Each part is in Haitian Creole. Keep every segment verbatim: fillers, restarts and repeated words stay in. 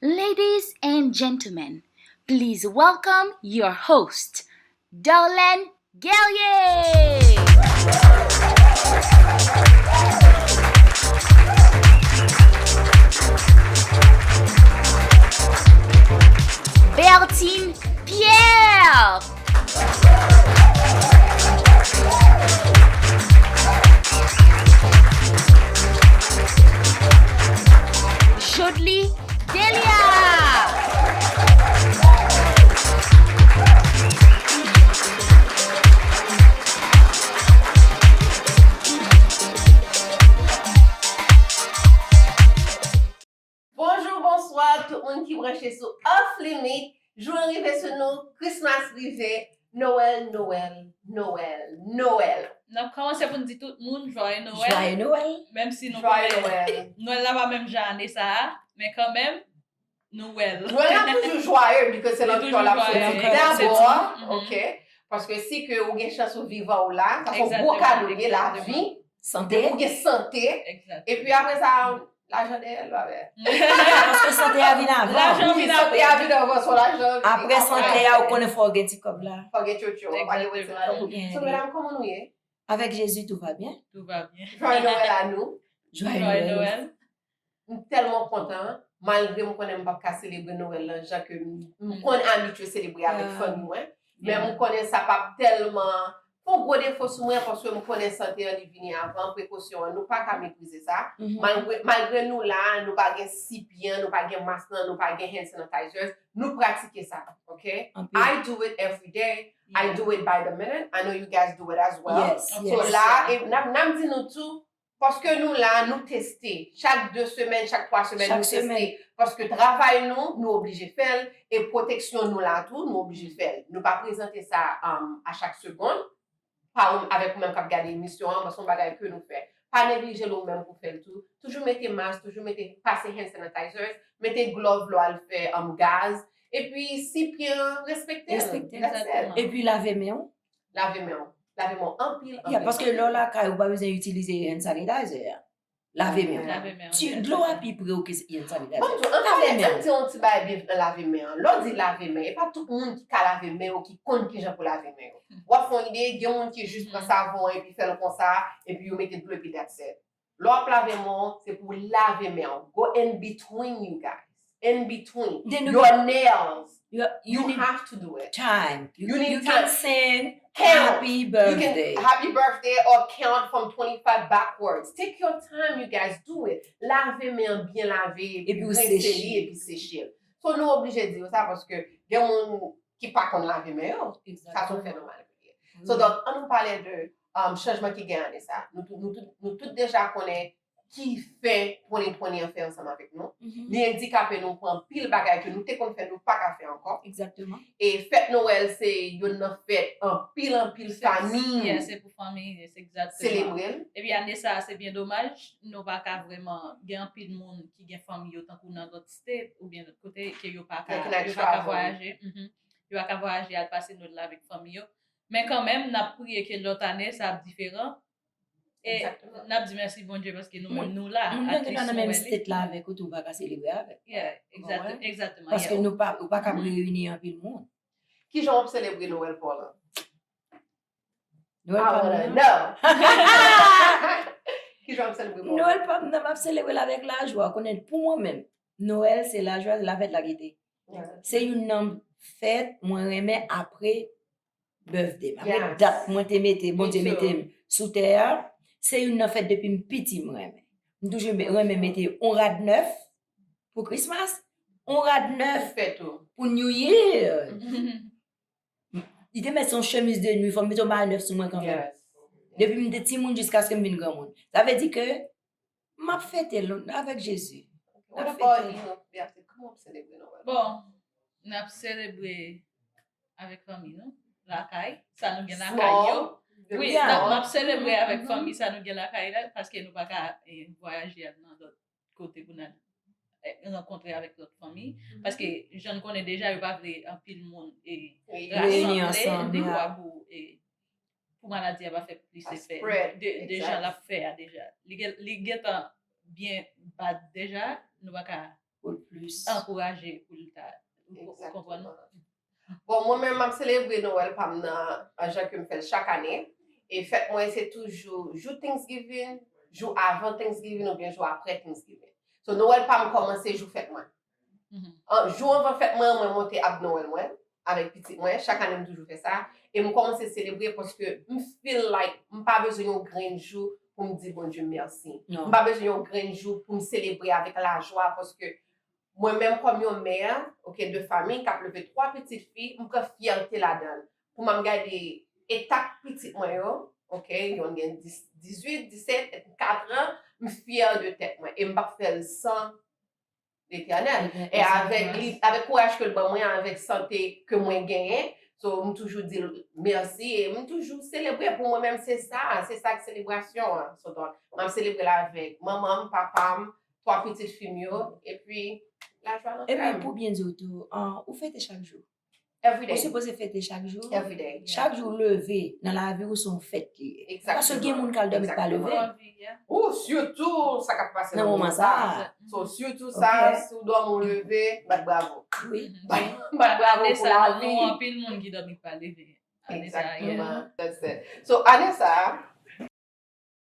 Ladies and gentlemen, please welcome your host, Darlene Guerrier. Bertine Pierre. Jodly Delia. Bonjou, bonswa, tout moun ki branche sou Off Limit. Jou an rive sou nou, Christmas rive, Nowèl, Nowèl, Nowèl, Nowèl. N ap kòmanse pou n di tout moun, Joyeux Noël. Joyeux Noël. Menm si nou Joyeux konnen Noël. Nwèl la pa menm jan ane sa a, men kanmenm, nou wèl. Nwèl la toujou jwaye, because se nan kè w l ap soti dabò, ok? Paske si ke ou gen chans ou vivan ou la, sa se yon gwo kado, gen lavi, sante, ou gen sante, epi apre sa, lajan dèyè l, pa vre? Paske sante a vin avan. Lajan vin apre. Sante a vin avan, se lajan. Apre sante a, ou konnen fò w gen ti kòb la. Fò w gen tchotcho, fò w gen ti kòb. So, medam, kòman nou ye? Avec Jésus, tout va bien. Tout va bien. Joyeux Noël à nous. Joyeux Noël. M tèlman kontan, malgre m konnen m p ap ka selebre Nwèl lan jan ke m, m konn abitye selebre avèk fanmi mwen, men m konnen sa p ap tèlman fè yon gwo defo sou mwen, paske m konnen sante an li vini avan prekosyon an, nou pa ka meprize sa. Malgre, malgre nou la, nou pa gen sipyan, nou pa gen mas lan, nou pa gen hand sanitizers, nou pratike sa, ok? I do it every day. I do it by the minute. I know you guys do it as well. So la, n ap, n ap di nou tou, paske nou la, nou teste. Chak de semèn, chak twa semèn, nou teste. Paske travay nou, nou oblije fè l, e pwoteksyon nou la tou, nou oblije fè l. Nou pa prezante sa, um, a chak segonn. Pa ou, avèk ou menm k ap gade emisyon an, paske se yon bagay ke nou fè. Pa neglije l ou menm pou fè l tou. Toujou mete mas, toujou mete, pase hand sanitizers, mete glove lè w al fè, um, gaz. Epi, sipyan, respekte l. Respekte l. That's it. Epi lave men w. Lave men w. Lave men w anpil, anpil. Yeah, paske lè w lakay ou pa bezwen itilize hand sanitizer a. Lave men w. Lave men w. Ti, dlo a pi pre w ke hand sanitizer. Bon, anfen, ann di yon ti bagay byen nan lave men an. Lè w di lave men, e pa tout moun ki ka lave men yo, ki konn kijan pou lave men yo. W ap fè yon ide, gen moun ki jis pran savon epi fè l konsa, epi yo mete dlo epi that's it. Lè w ap lave men w, se pou w lave men w. Go in between, you guys. In between. Then you your nails. You, you, you need have to do it. Time. You, you need time. You can sing count. Happy birthday. You can happy birthday or count from twenty-five backwards. Take your time, you guys, do it. Lave men an byen lave, epi rinse li, epi seche l. So, nou oblije di yo sa, paske gen moun ki pa konn lave men yo. Sa se yon fè nòmal pou li ye. So, donk, ann nou pale de, um, chanjman ki gen ane sa. Nou tout, nou tout, nou tout deja konnen ki fè twenty twenty an fè ansanm avèk nou. Li andikape nou pou anpil bagay ke nou te konn fè, nou pa ka fè ankò. E fèt Nwèl se youn nan fèt anpil, anpil fanmi selebre l. Epi ane sa a, se byen domaj, nou pa ka vrèman, gen anpil moun ki gen fanmi yo tankou nan lòt state oubyen lòt kote ke yo pa ka, yo pa ka vwayaje. Yo pa ka vwayaje al pase Nwèl la avèk fanmi yo. Men kanmenm, n ap priye ke lòt ane, sa ap diferan. E n ap di mèsi Bondye paske nou menm nou la. Moun nan ki pa nan menm state la avèk ou tou, ou pa ka selebre avèk. Yeah, egzakteman. Paske nou pa, ou pa kab reyini anpil moun. Kijan w ap selebre Nwèl pa w lan? Nwèl pa m nan. Kijan w ap selebre Nwèl? Nwèl pa m nan, m ap selebre l avèk lajwa. Konnen pou mwen menm, Nwèl se lajwa, la fête, la gaieté. Se youn nan fèt mwen renmen apre birthday m. Apre dat mwen te mete, Bondye mete m sou tè a, se youn nan fèt depi m piti m renmen. M toujou renmen mete yon rad nèf pou Christmas, yon rad nèf pou New Year. Li te mèt se yon chemiz de nwi, fò m mete yon bagay nèf sou mwen kanmenm. Depi m te timoun jiskaske m vin granmoun. Sa vle di ke m ap fete l avèk Jezi. M ap fete. Bon, n ap selebre avèk fanmi nou lakay, sa nou gen lakay yo. Wi, m ap selebre avèk fanmi sa nou gen lakay la, paske nou pa ka vwayaje al nan lòt kote pou n al rankontre avèk lòt fanmi. Paske jan n konnen deja, yo pa vle anpil moun rasanble dekwa pou pou maladi a pa fè plis efè de jan l ap fè a deja. Li gentan byen bad deja, nou pa ka ankouraje pou l ta, ou konprann? Bon, mwen menm, m ap selebre Nwèl pa m nan jan ke m fè l chak ane. E fèt mwen se toujou jou Thanksgiving, jou avan Thanksgiving oubyen jou apre Thanksgiving. So, Nwèl pa m kòmanse jou fèt mwen. Jou anvan fèt mwen an, mwen monte ab Nwèl mwen avèk pitit mwen. Chak ane m toujou fè sa. E m kòmanse selebre paske m feel like m pa bezwen yon grenn jou pou m di Bondye mèsi. M pa bezwen yon grenn jou pou m selebre avèk lajwa paske mwen menm kòm yon mè, ok, de fanmi k ap leve twa pitit fi, m pran fyète ladan l. Pou m ap gade eta pitit mwen yo, ok, yonn gen dis, dizuit, disèt, katran, m fyè de tèt mwen. E m p ap fè l san Letènèl. E avèk li, avèk kouraj ke l ban mwen, avèk sante ke mwen genyen, so m toujou di l mèsi e m toujou selebre. Pou mwen menm se sa, se sa k selebrasyon an. So donk, m ap selebre l avèk manman m, papa m, twa pitit fi m yo, epi lajwa nan kè m. Epi pou byen di w tou, ou fete chak jou? Ou sipoze fete chak jou. Chak jou ou leve nan lavi ou se yon fèt li ye. Paske gen moun k al dòmi k pa leve. Ou sitou sa k ap pase nan moman sa. So sitou sa, si w dòmi ou leve, bat bravo. Wi. Bat bravo pou lavi. Nou anpil moun ki dòmi k pa leve. Exactement. So ane sa,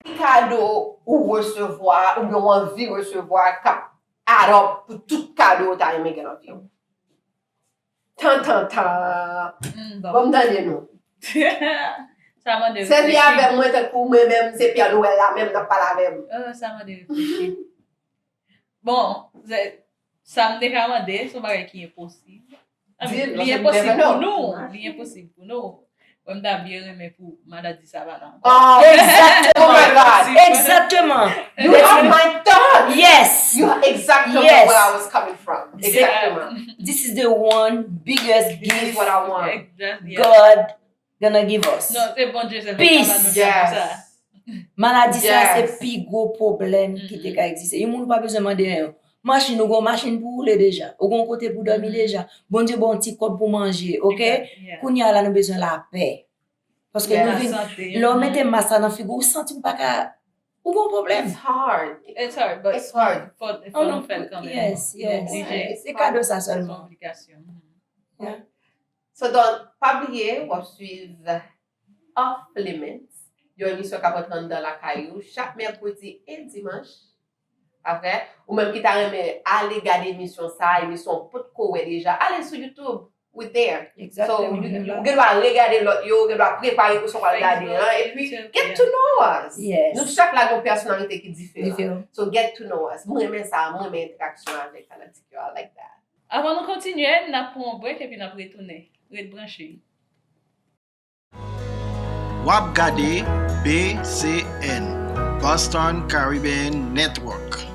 Ki kado ou resevwa oubyen w anvi resevwa k ap add up pou tout kado ou ta renmen gen nan vi w? Tan tan tan. Ban m tande nou. Sèvi avè mwen tankou mwen menm se Pè Nwèl la menm n ap pale avè m. Sa mande reflechi. Bon, sa m te ka mande se yon bagay ki enposib. Li enposib pou nou. Li enposib pou nou. Mwen m ta byen renmen pou maladi sa pa la ankò. Exactement. Exactement. You are my thought. Yes. You are exactement where I was coming from. Exactement. This is the one biggest gift God gonna give us. Non, se Bondye sèlman ki ka ban nou sa. Maladi sa se pi gwo pwoblèm ki te ka egziste. Yon moun ou pa bezwen mande anyen. Machin, ou gen yon machin pou woule deja. Ou gen yon kote pou dòmi deja. Bondye ba w yon ti kòb pou manje, oke? Kounye a la nou bezwen lapè. Paske nou vin, lè w mete mas la nan figi w, ou santi w pa ka, ou gen yon pwoblèm. It's hard. It's hard, but fò nou fè l kanmenm. Yes, yes. Se kado sa sèlman. So donk, pa bliye, w ap swiv Off Limits, yon emisyon k ap rantre anndan lakay ou chak mèkredi e dimanch. Apre, ou menm ki ta renmen ale gade emisyon sa, emisyon w potko wè deja, ale sou YouTube, we there. So, ou gen dwa regade lòt yo, ou gen dwa prepare pou sa w pral gade an, epi get to know us. Nou chak la gen yon pèsonalite ki diferan. So, get to know us. Mwen renmen sa, mwen renmen entèraksyon avèk fanatik yo, I like that. Avan nou kontinye, n ap pran yon break epi n ap retounen. Ret branche. W ap gade B C N, Boston Caribbean Network.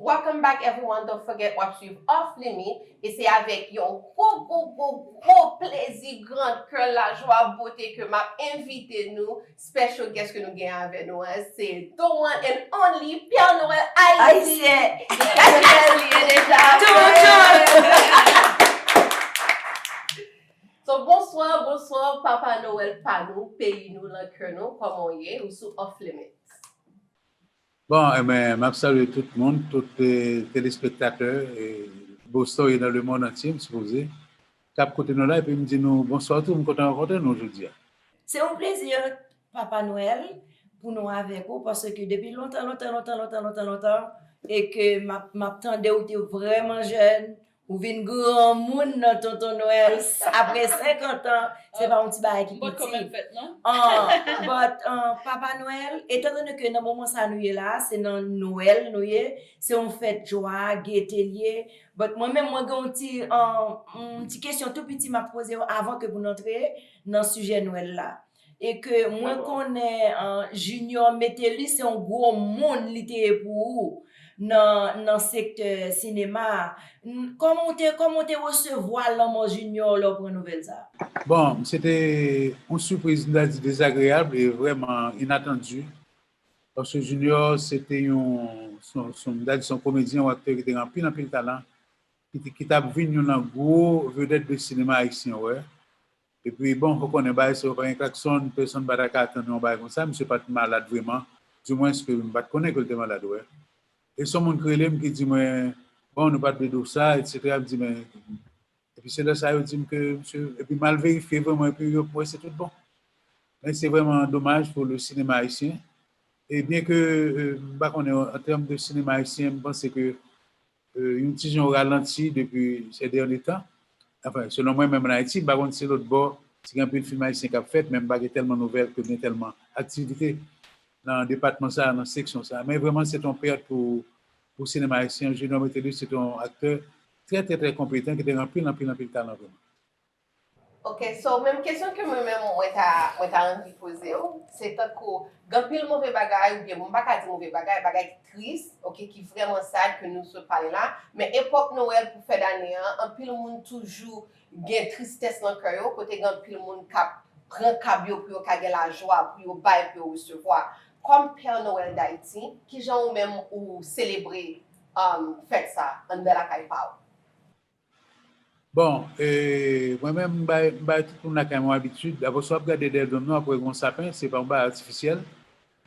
Welcome back everyone, don't forget w ap swiv Off Limit. E se avèk yon gwo, gwo, gwo, gwo plezi, gran kè, lajwa, bote ke m ap envite nou, special guest ke nou gen avè nou an, se the one and only Pè Nwèl Ayisyen. Ayisyen. Li ye deja. So, bonswa, bonswa, Papa Nwèl pa nou, peyi nou, nan kè nou, kòman w ye? Ou sou Off Limit. Bon, enben, m ap salye tout moun, tout telespektatè Boston e nan lemonn antye, m sipoze, k ap koute nou la, epi m di nou bonswa tou, m kontan rankontre nou jodi a. Se yon plezi, Papa Nwèl, pou nou avèk ou, paske depi lontan, lontan, lontan, lontan, lontan, lontan, e ke m ap, m ap tande w te vrèman jèn, Ou vin granmoun nan Tonton Nwèl. Apre senkant an, se pa yon ti bagay ki piti. An, but, an, Papa Nwèl, etan done ke nan moman sa nou ye la, se nan Nwèl nou ye, se yon fèt jwa, gete l ye. But mwen menm, mwen gen yon ti, an, yon ti kesyon tou piti m ap poze w avan ke pou n antre nan sijè Nwèl la. E ke mwen konnen, an, Junior Metellus se yon gwo moun li te ye pou ou nan, nan sektè sinema a. Kòman w te, kòman w te resevwa lanmò Junior lè w pran nouvèl sa a? Bon, se te yon sipriz, m ta di, dezagreyab e vrèman inatandi. Paske Junior, se te yon, se yon, se yon, m ta di, se yon komedyen, yon aktè ki te gen anpil, anpil talan, ki te, ki t ap vin youn nan gwo vedèt de sinema ayisyen, wè. Epi, bon, ou konnen, bagay sa yo pa gen klaksonn, pèsonn pa ta ka atann yon bagay konsa, misye pa t malad vrèman, dimwens ke m pa t konnen ke l te malad, wè. E se yon moun ki rele m ki di mwen, bon, nou pa t vle di w sa, etsetera. M di, men, epi se lè sa yo di m ke, misye, epi m al verifye vrèman, epi yo, m wè se tout bon. Men se vrèman domaj pou le sinema ayisyen. E byen ke, euh, m pa konnen, an tèm de sinema ayisyen, m panse ke euh, yon ti jan ralanti depi ces derniers temps. Anfen, selon mwen menm ann Ayiti, m pa konn si lòt bò, si gen anpil fim ayisyen k ap fèt, men m pa gen tèlman nouvèl ke gen tèlman aktivite nan depatman sa, nan seksyon sa. Men vrèman, se te yon pèt pou, pou sinema ayisyen. Junior Metellus, se te yon aktè trè, trè, trè konpetan, ki te gen anpil, anpil, anpil talan vrèman. Ok, so menm kesyon ke mwen menm mwen ta, mwen ta anvi poze w, se tankou gen anpil move bagay, oubyen bon, m pa ka di move bagay, bagay ki tris, ok, ki vrèman sad ke nou sot pale la, men epòk Nwèl pou fè dane an, anpil moun toujou gen tristès nan kè yo, kote gen anpil moun k ap pran kab yo pou yo ka gen lajwa, pou yo bay, pou yo resevwa. Kòm Pè Nwèl Dayiti, kijan ou menm ou selebre, um, fèt sa anndan lakay pa w? Bon, e, mwen menm, m bay, m bay tout moun lakay mwen abitid. Dabò, si w ap gade dèyè do m nan, w ap wè gen yon sapen, se pa yon bagay atifisyèl.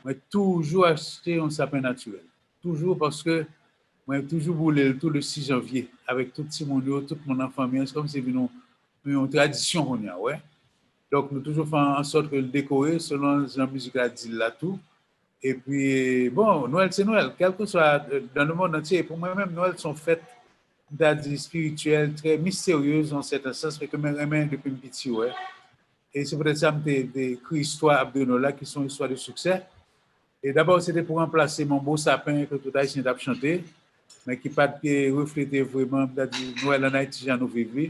Mwen toujou achte yon sapen natirèl. Toujou, paske mwen toujou boule l tou le sis janvye, avèk tout timoun yo, tout moun nan fanmi an. Se kòmsi vin yon, yon tradisyon kounye a, wè. Donk, nou toujou fè an sòt ke l dekore selon jan mizik la di l la tou. Epi, bon, Nwèl se Nwèl, kèlkeswa, euh, dans le monde entier. Pou mwen menm, Nwèl se yon fèt, m ta di, espirityèl, trè misteryez, nan sèten sans, men ke mwen renmen depi m piti, wè. E se poutèt sa m te, te ekri istwa Abdo Nwèl la, ki se yon istwa de siksè. E dabò, se te pou ranplase Manbo Sapen ke tout Ayisyen t ap chante, men ki pa t reflete vrèman, m ta di, Nwèl ann Ayiti, jan nou viv li.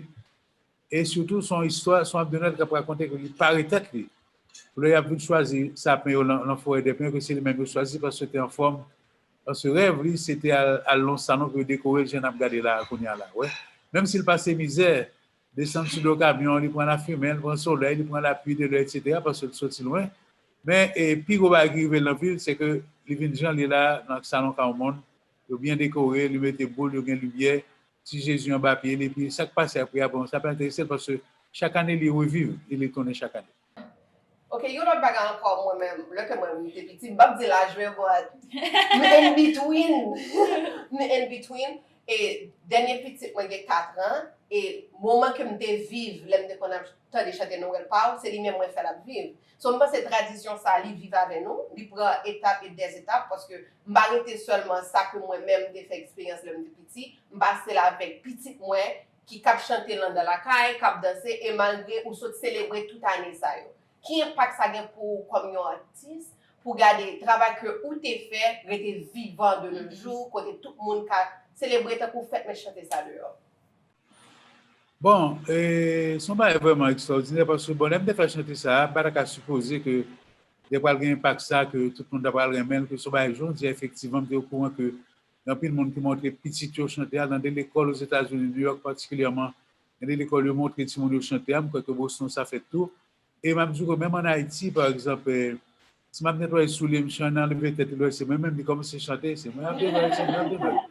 E sitou, se yon istwa, se yon Abdo Nwèl k ap rakonte ke li pare tèt li. Pou lè y ap vin chwazi sapen yo nan, nan Forèdèpen, ke se li menm yo chwazi, paske se te an fòm, paske rèv li, se te al, al nan yon salon pou yo dekore l jan n ap gade la, kounye a la, wè. Menm si l pase mizè, desann sou do kamyon, li pran lafimen, li pran solèy, li pran lapli, delè, etsetera, paske l soti lwen. Men, e, pi gwo bagay ki rive l nan vi l, se ke li vin jan l ye la, nan salon Kawmon, yo byen dekore, li mete boul, yo gen limyè, ti Jezi anba pye l, epi sa k pase apre a, bon, sa pa enterese l, paske chak ane li reviv, e li tounen chak ane. Ok, yon lòt bagay ankò, mwen menm, lè ke mwen, mwen te piti, m p ap di laj mwen, but m in between. M in between. E dènye pitit mwen gen katran, e moman ke m te viv, lè m te konn ap tande chante Nwèl pa w, se li menm mwen fè l ap viv. So, m panse tradisyon sa, li viv avè nou, li pran etap e dèzetap, paske m pa rete sèlman sa ke mwen menm m te fè eksperyans lè m te piti, m pase l avèk pitit mwen, ki k ap chante l anndan lakay, k ap danse, e malgre ou sot selebre tout ane sa yo. Ki enpak sa gen pou ou kòm yon atis, pou gade travay ke ou te fè rete vivan de nos jours, kote tout moun ka selebre tankou fèt, men chante sa deyò? Bon, e, se yon bagay vrèman ekstwòdinè, paske, bon, lè m te fè chante sa a, m pa ta ka sipoze ke te pral gen enpak sa, ke tout moun ta pral renmen l, ke se yon bagay jodi a, efektivman, m te okouran ke gen anpil moun ki montre pitit yo chante a, nan de lekòl Ozetazini, New York patikilyèman, gen de lekòl yo montre timoun yo chante a, m kwè ke Boston sa fèt tou. E m ap di w ke menm ann Ayiti, pa egzanp, e, si m ap netwaye soulye m, chan nan leve tèt li, lè se mwen menm, li kòmanse chante, se mwen ap netwaye, se mwen ap netwaye.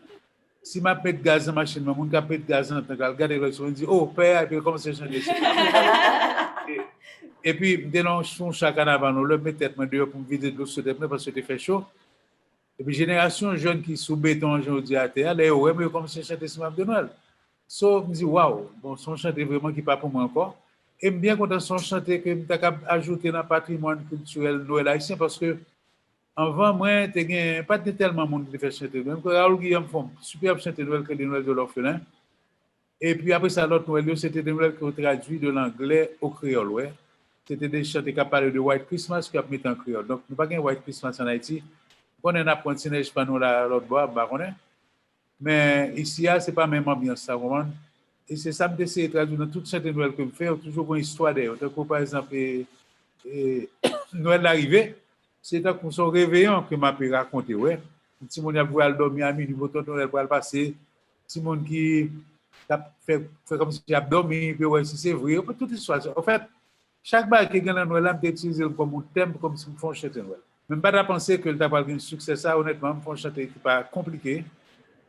Si m ap met gaz nan machin mwen, moun k ap met gaz nan tank la, l gade lè se mwen, li di, "O, pè a," epi l kòmanse chante. E, epi, m te nan yon, yon cha kanaval, yon lè m met tèt mwen deyò pou m vide dlo sou tèt mwen, paske te fè cho. Epi jenerasyon jèn ki sou beton an, jan yo di atè a, lè yo wè m, yo kòmanse chante sou Map de Nwèl. So, m di, "Waw, bon, se yon chante vrèman ki pa pou mwen ankò." E m byen kontan, se yon chante ke m ta kab ajoute nan patrimwàn kiltirèl Nwèl ayisyen, paske anvan mwen, te gen, pa t gen tèlman moun ki te fè chante Nwèl. M kwè Raoul Guillaume fè yon sipèb chante Nwèl ki rele Noël de l'orphelin. Epi apre sa, lòt Nwèl yo, se te de Nwèl ke yo tradui de langlè o kreyòl, wè. Se te de chante k ap pale de White Christmas ke y ap mete an kreyòl. Donk, nou pa gen White Christmas ann Ayiti. M konnen n ap pran ti nèj pa nou la, lòt bò a, m pa konnen. Men isi a, se pa menm anbyans sa, w konprann? E se sa m te eseye tradui nan tout chante Nwèl ke m fè, yo toujou gen istwa dèyè yo. Tankou, pa egzanp, e, e, Nwèl la rive, se tankou se yon reveyon ke m ape rakonte, wè. Timoun y ap voye al dòmi a minui, pou tonton Nwèl pral pase. Timoun ki t ap fè, fè kòmsi y ap dòmi, pou yo wè si se vre. Tout istwa sa. Anfèt, chak bagay ki gen nan Nwèl la, m te itilize l kòm yon tèm, kòmsi m fè yon chante Nwèl. Men m pa ta panse ke l ta pral gen siksè sa, onètman, m fè yon chante ki pa konplike,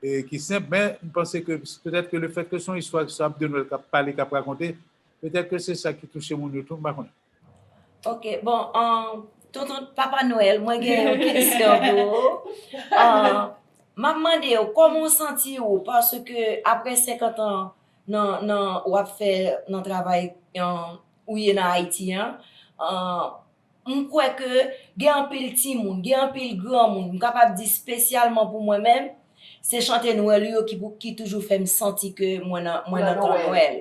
e ki senp, men m panse ke petèt ke lefèt ke se yon istwa ki sou ap de Nwèl k ap pale, k ap rakonte, petèt ke se sa ki touche moun yo tou, m pa konnen. Ok, bon, um, tonton Papa Nwèl, mwen gen yon kesyon pou ou. Um, m ap mande w, kòman w santi w, paske apre senkant an nan, nan, w ap fè nan travay, um, ou ye nan Ayiti an, um, m kwè ke gen anpil timoun, gen anpil granmoun, m kapab di espesyalman pou mwen menm, se chante Nwèl yo ki, pou- ki toujou fè m santi ke mwen nan, mwen nan tan Nwèl.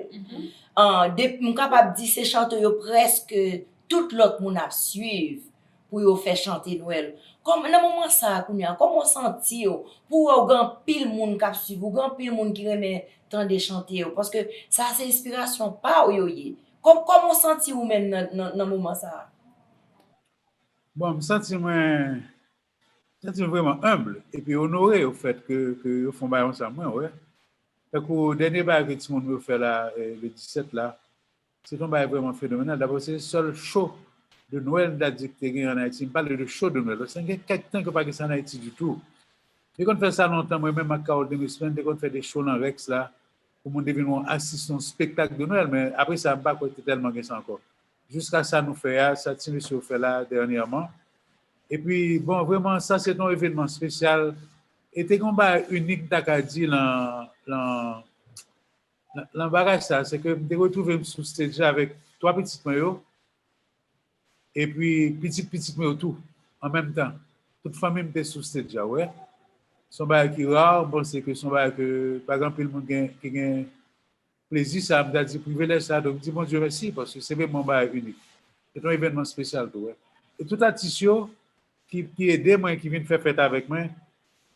An, de, m kapab di se chante yo prèske tout lòt moun ap swiv pou yo fè chante Nwèl. Kòm, nan moman sa a, kounye a, kòman w santi w? Pou w wè w gen anpil moun k ap swiv ou, gen anpil moun ki renmen tande chante yo, paske sa se enspirasyon pa w yo ye. Kòm, kòman w santi w menm nan, nan, nan moman sa a? Bon, m santi mwen, santi m vrèman enb epi onore ofèt ke, ke yo fè yon bagay konsa mwen, wè. Tankou dènye bagay ke timoun yo fè la, eh, le disèt la, se te yon bagay vrèman fenomenal. Dabò, se sèl cho de Nwèl, m ta di, ki te genyen ann Ayiti. M pale de cho de Nwèl, paske gen kèk tan ke pa gen sa ann Ayiti ditou. Yo konn fè sa lontan, mwen menm ak Carole Demesmin, te konn fè de cho nan Rex la, pou moun te vin wè, asiste yon spektak de Nwèl, men apre sa, m pa kwè te tèlman gen sa ankò. Jiska sa nou fè a, sa ti mesye yo fè la dènyèman. Epi, bon, vrèman, sa se te yon evènman espesyal. E te gen yon bagay inik, m ta ka di, lan, lan, lan, lan bagay sa, se ke m te retwouve m sou stage la avèk twa pitit mwen yo, epi pitit pitit mwen yo tou, an menm tan. Tout fanmi m te sou stage la, wè. Se yon bagay ki ra, m panse ke se yon bagay ke pa gen anpil moun gen, ki gen plezi sa, m ta di privilèj sa, donk m di Bondye mèsi, paske se vrèman yon bagay inik. Se te yon evènman espesyal tou, wè. E tout atis yo ki, ki ede mwen, ki vin fè fèt avèk mwen,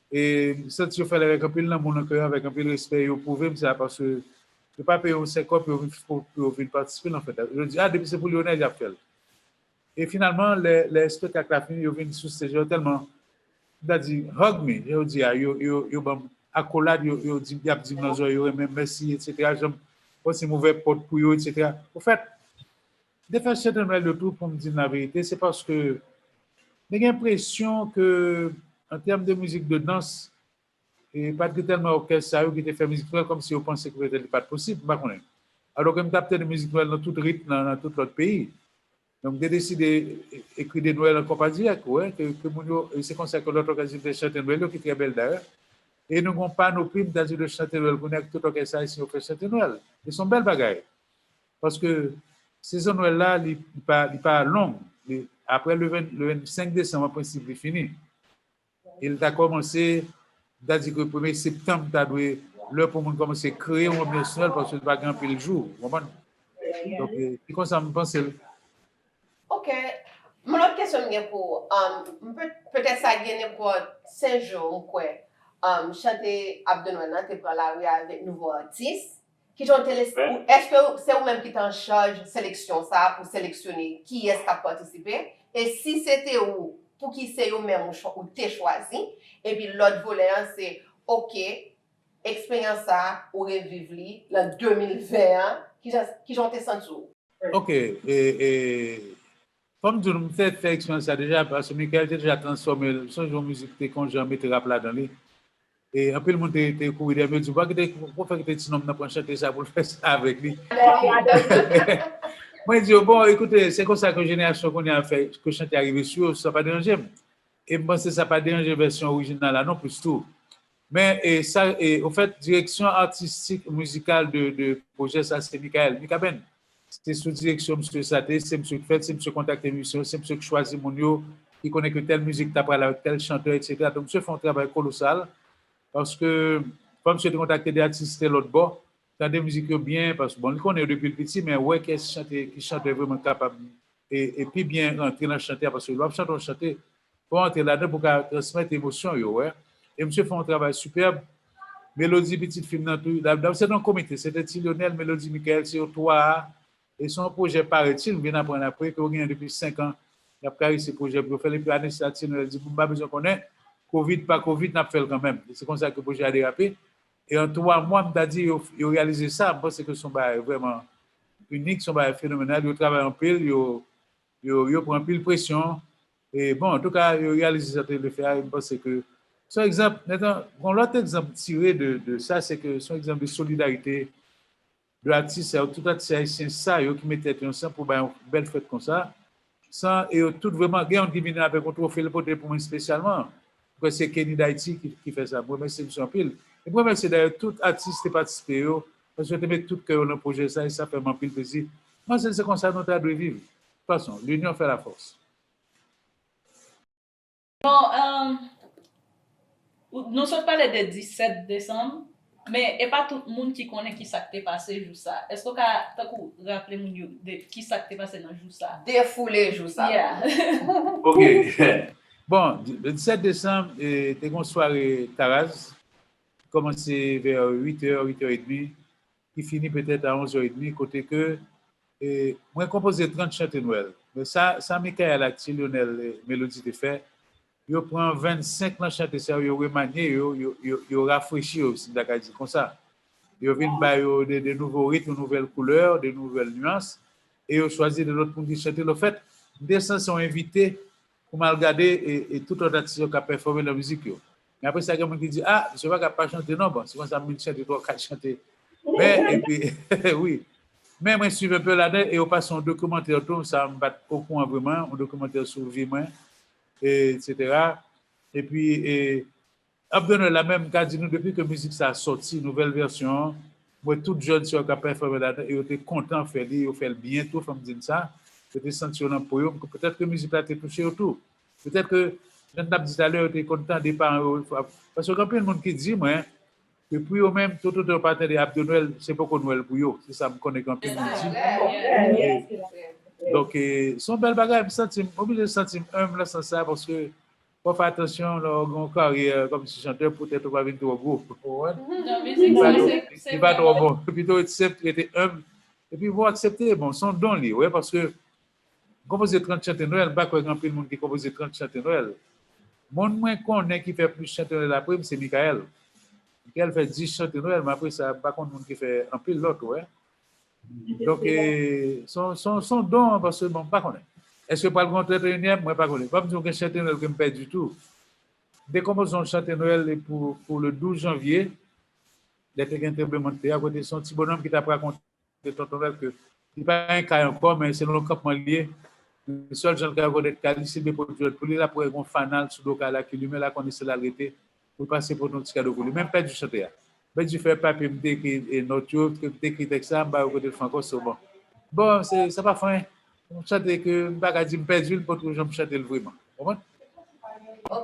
e m santi yo fè l avèk anpil lanmou nan kè yo, avèk anpil respè, yo pwouve m sa, paske yo pa peye yon sèl kòb pou yo vin, pou, pou yo vin patisipe nan fèt la. Yo di, a, depi se pou Lionel, y ap fè l. E finalman, lè, lè espektak la fini, yo vin sou stage, yo tèlman, m ta di, hug me, jan yo di a, yo, yo, yo ban m akolad, yo, yo di, y ap di m nan zòrèy, yo renmen m, mèsi, etsetera. Jan m, kòmsi m ouvè pòt pou yo, etsetera. Ofèt, m te fè chante Nwèl yo tou, pou m di n laverite, se paske m te gen enpresyon ke, an tèm de mizik de dans, e pa t gen tèlman òkès sa yo ki te fè mizik Nwèl, kòmsi yo panse ke petèt li pa t posib, m pa konnen. Alò ke m t ap tande mizik Nwèl nan tout rit, nan, nan tout lòt peyi. Donk, m te deside e-, ekri de Nwèl ankò pa dirèk, wè, ke, ke moun yo, e se konsa ke lòt òkès vin fè chante Nwèl yo, ki trè bèl dayè. E nou gen yon panopi, m ta di, de chante Nwèl, kounye a ke tout òkès ayisyen yo fè chante Nwèl. E se yon bèl bagay. Paske sezon Nwèl la, li, li pa, li pa long. Li, apre le ven, le vennsenk desanm, an prensip, li fini. E l ta kòmanse, m ta di ke premye septanm ta dwe lè pou moun kòmanse kreye yon anbyans Nwèl, paske li pa gen anpil jou, w konprann? Donk, e, se konsa m panse l. Ok. Yon lòt kesyon m gen pou ou, um, m pe-, petèt sa gen nenpòt senk jou, m kwè, um, chante Ap de Nwèl lan te pran lari avèk nouvo atis. Kijan w te lese, èske se ou menm ki te an chaj seleksyon sa a pou seleksyone kiyès k ap patisipe? E si se te ou, pouki se yo menm ou chwa-, ou te chwazi? Epi lòt volè an se, oke, eksperyans sa a, ou reviv li lan de mil ven an, kijan, kijan w te santi w? Ok, e, e, fò m di w, m fè, fè eksperyans sa deja, paske Michael te deja transfòme l. M sonje yon mizik te konn jan mete rap ladan li. E anpil moun te, te kouri dèyè m, yo di, "Ou pa kite, ou fè kite ti nonm nan pran chante sa pou l fè sa avèk li." Mwen di yo, "Bon, ekoute, se konsa ke jenerasyon kounye a fè, ke chante a rive sou yo, sa pa deranje m." E m panse sa pa deranje vèsyon orijinal la non plis tou. Men, e sa, e, ofèt, direksyon atistik, mizikal de, de pwojè sa, se Michael, Mikaben. Se sou direksyon misye sa te, se misye ki fè l, se misye kontakte mizisyen yo, se misye ki chwazi moun yo, ki konnen ke tèl mizik ta pral avèk tèl chantè, etsetera. Donk, misye fè yon travay kolosal, paske fò misye te kontakte de atis ki te lòt bò, tande mizik yo byen, paske, bon, li konnen yo depi l piti, men wè kiyès chante, ki chantè vrèman kapab e, e pi byen rantre nan chante a, paske lè w ap chante yon chante, fò w rantre ladan pou w ka transmèt emosyon yo, wè. E misye fè yon travay sipèb. Melodi pitit fi m nan tou, dab, dab, se yon komite, se te Ti Lionel, Melodi, Michael, se yo twa a. E se yon pwojè, parètil, m vin aprann apre, ke yo genyen depi senk an, y ap karese pwojè pou yo fè l, epi ane sa, Ti Lionel di, "M pa bezwen konnen, kovid pa kovid, n ap fè l kanmenm." E se konsa ke pwojè a derape. E an twa mwa, m ta di, yo, yo reyalize sa, m panse ke se yon bagay vrèman inik, se yon bagay fenomenal, yo travay anpil, yo, yo, yo pran anpil presyon. E bon, antouka, yo reyalize sa yo te vle fè a, e m panse ke se yon egzanp, mentnan, yon lòt egzanp tire de, de sa, se ke se yon egzanp de solidarite de atis sa yo, tout atis ayisyen sa yo ki met tèt yo ansanm pou bay yon bèl fèt konsa, san, e yo tout vrèman, gen youn ki vin avèk yon twofe, l pote pou mwen espesyalman. Mwen kwè se Kenny D'Haïti ki, ki fè sa. M remèsye misye anpil. E m remèsye dayè tout atis ki te patisipe yo, paske yo te met tout kè yo nan pwojè sa, e sa fè m anpil plezi. M panse se konsa nou ta dwe viv. De toute façon, l'union fait la force. Bon, um, nou sot pale de disèt desanm, men e pa tout moun ki konnen ki sa k te pase jou sa. Èske w ka, tankou, raple moun yo de ki sa k te pase nan jou sa? Defoule jou sa. Yeah. Ok. Bon, le disèt desanm, e, te gen yon sware Taraz ki kòmanse vè uit è, uit è edmi, ki fini petèt a onz è edmi, kote ke, e, mwen konpoze trant chante Nwèl. Men sa, sa Michael ak Ti Lionel, e, Melody te fè, yo pran vennsenk nan chante sa yo, yo remanye yo, yo, yo, yo rafrechi yo, si m ta ka di konsa. Yo vin ba yo de, de nouvo ritm, yon nouvèl koulè, de nouvèl nyans, e yo chwazi de lòt moun ki chante l. Anfèt, m te sanse yon envite pou m al gade e, e tout lòt atis yo k ap pèfòme nan mizik yo. Men apre sa, gen moun ki di, "A, misye pa ka pa chante non." Bon, se konsa m vin chante twa kat chante. Men, epi, wi. Men mwen swiv enpe ladan e yo pase yon dokimantè tou, sa m pa t okouran vrèman, yon dokimantè sou vi mwen, e, etsetera. Epi, e, Abdonè la menm, m ka di nou, depi ke mizik sa a sòti, nouvèl vèsyon an, m wè tout jèn sa yo k ap pèfòme ladan, e yo te kontan fè li, yo fè l byen tou, fò m di n sa. Yo te santi yo nan po yo, petèt ke mizik la te touche yo tou. Petèt ke, jan n t ap di talè, yo te konn tande paran yo, paske gen anpil moun ki di mwen, ke pou yo menm, tout otan yo pa tande Abdo Nwèl, se poko Nwèl pou yo. Se sa m konnen gen anpil moun di. Donk, e, se yon bèl bagay, m santi m, oblije santi m enb nan sans sa, paske fò w fè atansyon lè w gen yon karyè kòmsi chantè, poutèt ou pa vin twò gwo. Ou konprann? Li pa twò bon. Pito w senp, rete enb. Epi pou w aksepte, bon, se yon don li, wi, paske m konpoze trant chante Nwèl, m pa kwè gen anpil moun ki konpoze trant chante Nwèl. Moun mwen konnen ki fè plis chante Nwèl apre m, se Michael. Michael fè dis chante Nwèl, men apre sa, m pa konn moun ki fè anpil lòt, ou wè. Donk, e, se yon, se yon, se yon don, paske, bon, m pa konnen. Èske pral gen yon trant e inyèm? Mwen pa konnen. Ban m di w, gen chante Nwèl ke m pèdi tou. M te konpoze yon chante Nwèl pou, pou le douz janvye, lè te gen tranblemanntè a, kote se yon ti bonòm ki t ap rakonte tonton Nwèl ke li pa gen kay ankò, men se nan yon kanpman li ye. Sèl jan l ka rekonèt kay li, si l vle pote dwèt pou li, l ap wè gen yon fanal sou do kay la ki limen, l a konnen se la l rete, pou l pase pote yon ti kado pou li. Men m pèdi chante a. M pèdi fèy papye m te ekri, e, nòt yo, ke m te ekri tèks la, m pa wè kote l fè ankò, so bon. Bon, se, sa pa fè anyen. Yon chante ke m pa ka di m pèdi l, m potko janm chante l vrèman. Ou konprann?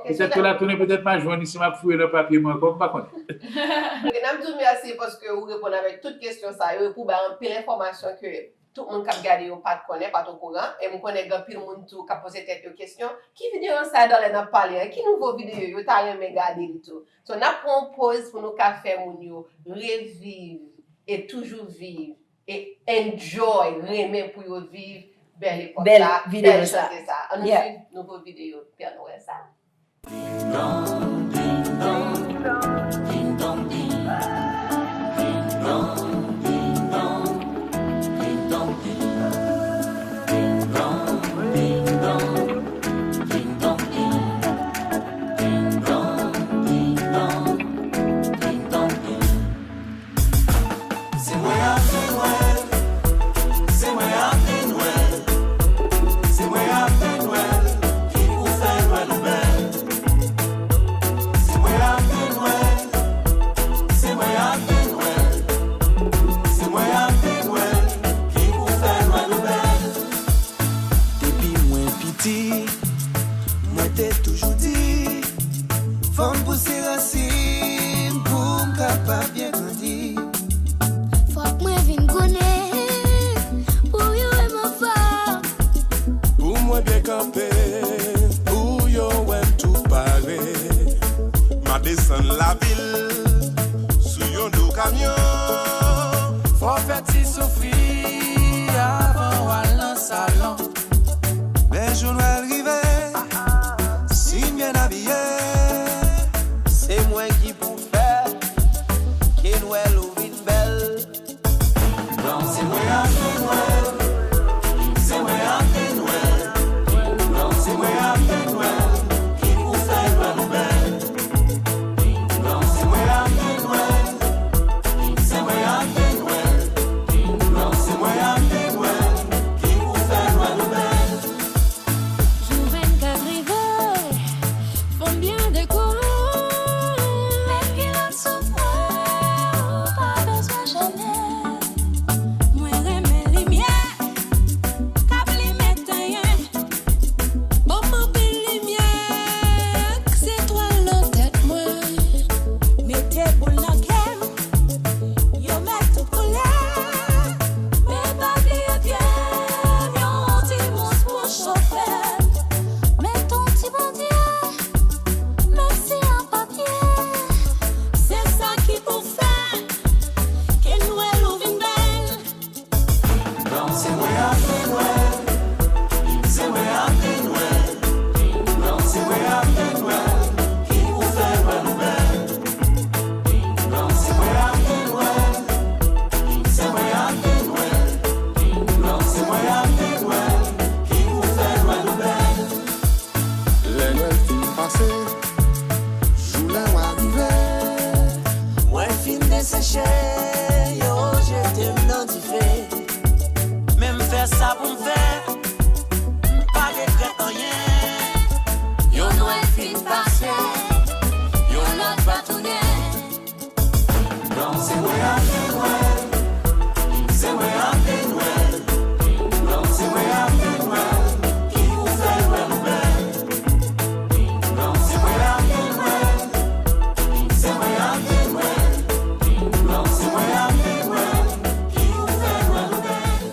Petèt ke l a tounen, petèt m a jwenn li si m ap fouye nan papye m ankò, m pa konnen. Ok, n ap di w mèsi paske ou reponn avèk tout kesyon sa yo, epi ou bay anpil enfòmasyon ke tout moun k ap gade yo pa t konnen, pa t okouran. E m konnen gen anpil moun tou k ap poze tèt yo kesyon, ki videyo sa Darlene ap pale an? Ki nouvo videyo? Yo ta renmen gade li tou. So, n ap pran yon poz pou nou ka fè moun yo reviv e toujou viv e enjoy, renmen pou yo viv bèl epòk sa, bèl chante sa. Ann nou swiv nouvo videyo Pè Nwèl sa. Desann lavil sou yon do kamyon. Fò w fè ti soufri avan w al nan salon. Lè jou Nwèl rive, si n byen abiye, se mwen ki pou fè ke Nwèl ou vin bèl. Non, se mwen ak Nwèl. Se mwen ak Nwèl. Non, se mwen ak Nwèl ki pou fè Nwèl ou bèl. Non, se mwen ak Nwèl. Se mwen ak Nwèl. Non, se mwen ak Nwèl ki pou fè Nwèl ou bèl. Jou vennkat rive, fò n byen dekore. Met kilòt sou mwen, ou pa bezwen Chanel. Mwen renmen limyè k ap limen tenyen. Ban m anpil limyè k se twal nan tèt mwen. Mete boul nan kè m, yo mèt tout koulè. Men pa bliye pye m, yon ti mous pou chofe m. Met yon ti Bondye, menm si an papye. Se sa ki pou fè ke Nwèl ou vin bèl. Non, se mwen ak Nwèl. Se mwen ak Nwèl. Non, se mwen ak Nwèl ki pou fè Nwèl ou bèl. Non, se mwen ak Nwèl. Se mwen ak Nwèl. Non, se mwen ak Nwèl ki pou fè Nwèl ou bèl. Lè Nwèl fin pase, jou lè w a rive. Mwen fin deseche, yo jete m nan dife. Men m fè sa pou m fè, m pa regrèt anyen. Yon Nwèl fin pase, yon lòt va tounen. Non, se mwen ak Nwèl. Se mwen ak Nwèl. Non, se mwen ak Nwèl ki pou fè Nwèl ou bèl. Non, se mwen ak Nwèl. Se mwen ak Nwèl. Non, se mwen ak Nwèl ki pou fè Nwèl ou bèl.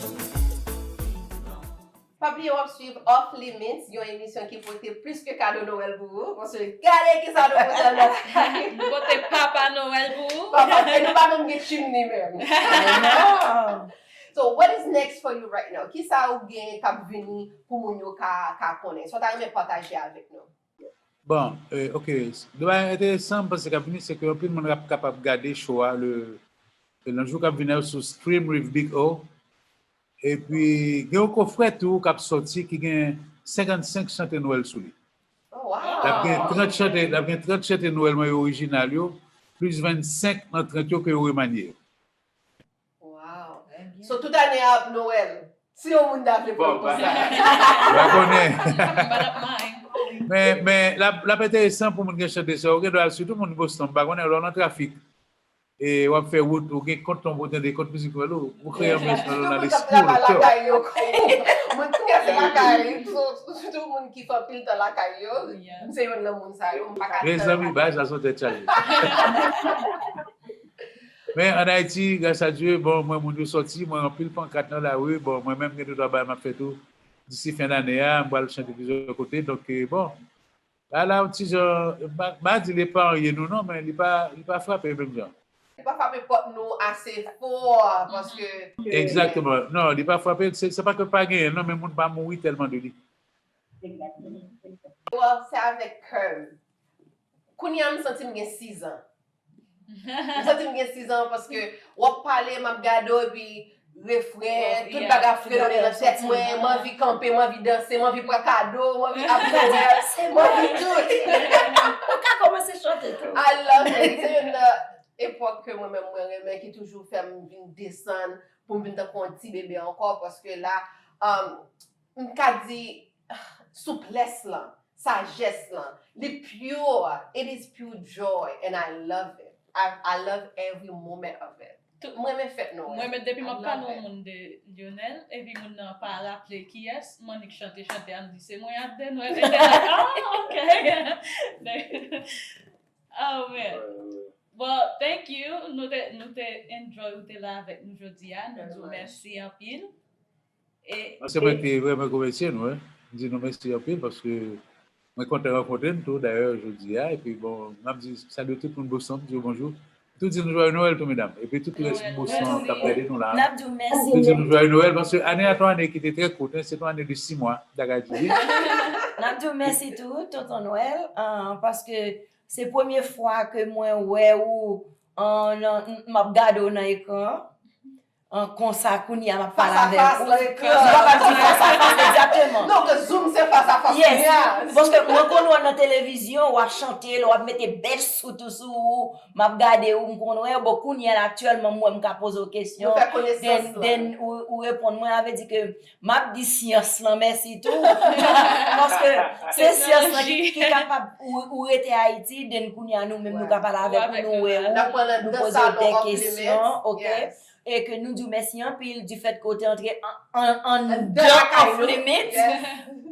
Pa bliye w ap swiv Off Limits, yon emisyon ki pote plis ke kado Nwèl pou ou. Paske gade kisa nou pote anndan kay. Nou pote Papa Nwèl pou ou. Papa, e nou pa menm gen chimney menm. So, what is next for you right now? Kisa ou gen k ap vini pou moun yo ka, ka konnen? Sa w ta renmen pataje avèk nou? Bon, euh, ok. De bagay enteresan, m panse k ap vini, se ke anpil moun ap kapab gade show a le, le nan jou k ap vini a sou Stream with Big O. Epi, gen yon kofrè tou k ap sòti ki gen senkannsenk chante Nwèl sou li. Oh, wow. L ap gen trant chante, l ap gen trant chante Nwèl mwen yo orijinal yo, plis vennsenk nan trant yo ke yo remanye yo. Wow. So, tout ane a ap Nwèl. Si yon moun ta vle pran konsèy. Ou pa konnen. Men, men, l ap, l ap enteresan pou moun gen chante sa. Ou gen dwa al, sitou moun Boston, m pa konnen, lè w nan trafik. E w ap fè wout, ou gen kont tonbe, ou tande kont mizik Nwèl ou, ou kreye anbyans nan lona lespri w, lè w. Moun k ap travay lakay yo, moun ki rete lakay, sitou moun ki fè anpil tan lakay yo, m se youn nan moun sa yo, m pa ka tann. Mezanmi, bagay sa se yon tèt chaje. Men ann Ayiti, gras a Dye, bon, mwen, moun yo sòti, mwen, anpil pankat nan lari, bon, mwen menm, gen de twa bagay m ap fè tou. Disi fen dane a, m pral chante plizyè kote, donk, eh, bon, la, la, yon ti jan, m pa, m pa di li eparye nou, non, men li pa, li pa frape menm jan. Li pa frape pòt nou ase fò, paske. Egzakteman. Non, li pa frape, se, se pa ke pa genyen, non, men moun pa mouri tèlman de li. Egzakteman. Well, se avèk kè m. Kounye a, m santi m gen sizan. M santi m gen sizan paske w ap pale, m ap gade w, epi refren, tout bagay ap fredone nan tèt mwen, m anvi kanpe, m anvi danse, m anvi pran kado, m anvi ap Nwèl, m anvi tout. Ou ka kòmanse chante tou. I love it. Se youn nan epòk ke mwen menm mwen renmen, ki toujou fè m vin desann, pou m vin tankou yon ti bebe ankò, paske la, um, m ka di, souplès lan, sajès lan, li pure, it is pure joy, and I love it. I, I love every moment of it. M renmen fèt Nwèl. Mwen menm, depi m ap pale yon moun de Lionel, epi moun nan pa raple kiyès, m annik chante, chante a, m di, "Se mwen ak Denwèl." And they're like, "Oh, okay." Oh, man. Well, thank you. Nou te, nou te enjoy ou te la avèk nou jodi a. Nou di w mèsi anpil. E, se mwen ki te vrèman remèsye nou, wi. M di nou mèsi anpil paske Mwen kontan rankontre n tou, dayè, jodi a. Epi, bon, m ap di, salye tout moun Boston, m di yo bonjou. Tou di nou jwaye Nwèl tou, medam. Epi tout rès Boston k ap gade nou la. N ap di w mèsi. Tou di nou jwaye Nwèl, paske ane a te yon ane ki te trè kout, hein, se te yon ane de sis mwa, bagay di. N ap di w mèsi tou, tonton Nwèl, ah, paske se premye fwa ke mwen wè ou, ah, nan, m ap gade w nan ekran an. An, konsa, kounye a m ap pale avèk ou. Fas a fas, nan ekran. Mwen pa di fas a fas, egzakteman. Non, ke Zoom se fas a fas kounye a. Yes, paske mwen konn wè w nan televizyon, w ap chante, lè w ap mete bèl sout ou sou ou, m ap gade ou, m konn wè, bon, kounye a la, aktyèlman, m wè m ka poze w kesyon. Nou fè konesans la. Then, then, ou, ou reponn mwen, sa vle di ke m ap di syans lan mèsi tou. Paske se syans lan ki, ki kapab, ou, ou rete Ayiti, then kounye a nou menm nou ka pale avèk ou, nou wè ou, nou poze w de kesyon, ok? E ke nou di w mèsi anpil du fait ke w te antre an, an, anndan Off Limits